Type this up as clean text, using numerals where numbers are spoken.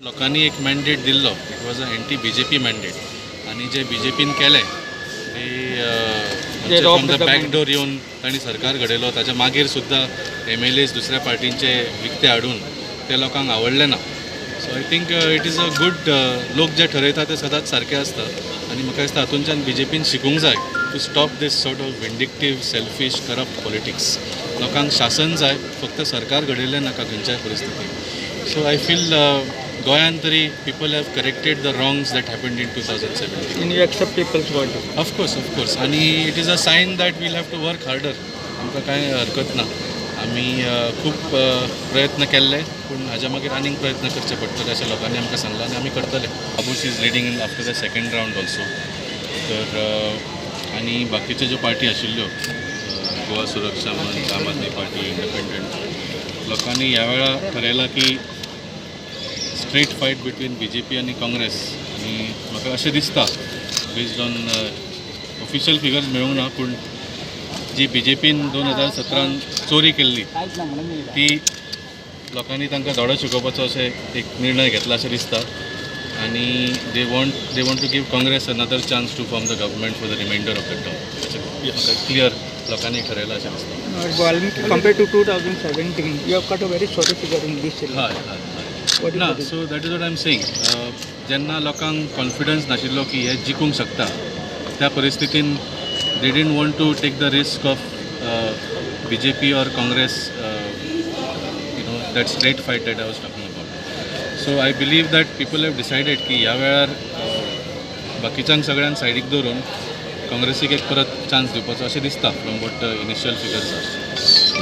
लोकांनी एक मॅन्डेट दिल्लो, it was a anti BJP mandate आनी जे बीजेपीन केलें ते फ्रॉम the back door येवन तांणी सरकार घडयलो. ताच्या मागीर सुद्दां MLAs दुसऱ्या पार्टींचे विकते हाडून ते लोकांक आवडले ना. So I think it is a good, लोक जे ठरयता ते सदांच सारके आसता आनी म्हाका दिसता हातूंच्यान बीजेपीन शिकूंक जाय to stop this sort of vindictive, selfish, corrupt politics. लोकांक शासन जाय, फक्त सरकार घडयलें नाका खंयच्याय परिस्थितीक. सो I feel गोंयांत तरी people have corrected the wrongs that happened in 2017. And you accept people's verdict? Of course, of course. आनी it is a sign that we'll have to work harder. आमकां कांय हरकत ना. आमी खूब प्रयत्न केल्ले पूण हाज्या मागीर आनीक प्रयत्न करचे पडटले अशें लोकांनी आमकां सांगलां आनी आमी करतले. Babush is leading in after the second round also. तर आनी बाकीच्यो ज्यो पार्टी आशिल्ल्यो, गोवा सुरक्षा मंच, आम आदमी पार्टी, इंडिपेंडंट, लोकांनी ह्या वेळार ठरयलां की स्ट्रेट फायट बिटवीन बीजेपी आनी काँग्रेस. आनी म्हाका अशें दिसता, बेज्ड ऑन ऑफिशियल फिगर्स मेळूंक ना, पूण जी बीजेपीन 2017 चोरी केल्ली ती लोकांनी तांकां धडो शिकोवपाचो अशें एक निर्णय घेतला अशें दिसता. आनी they want to give Congress another chance to form the government for the remainder of the term अशें म्हाका क्लियर लोकांनी ठरयलां अशें दिसता. Compared to 2017, you have got a very sorry figure in this election. हय हय हय ना, so that is what I am saying. जेन्ना लोकांक कॉन्फिडन्स नाशिल्लो की हे जिखूंक शकता, त्या परिस्थितीन they didn't want to take the risk of BJP or Congress, that straight fight that I was talking about. So I believe that people have decided की ह्या वेळार बाकीच्यांक सगळ्यांक सायडीक दवरून काँग्रेसीक एक परत चान्स दिवपाचो अशें दिसता from what the initial figures are.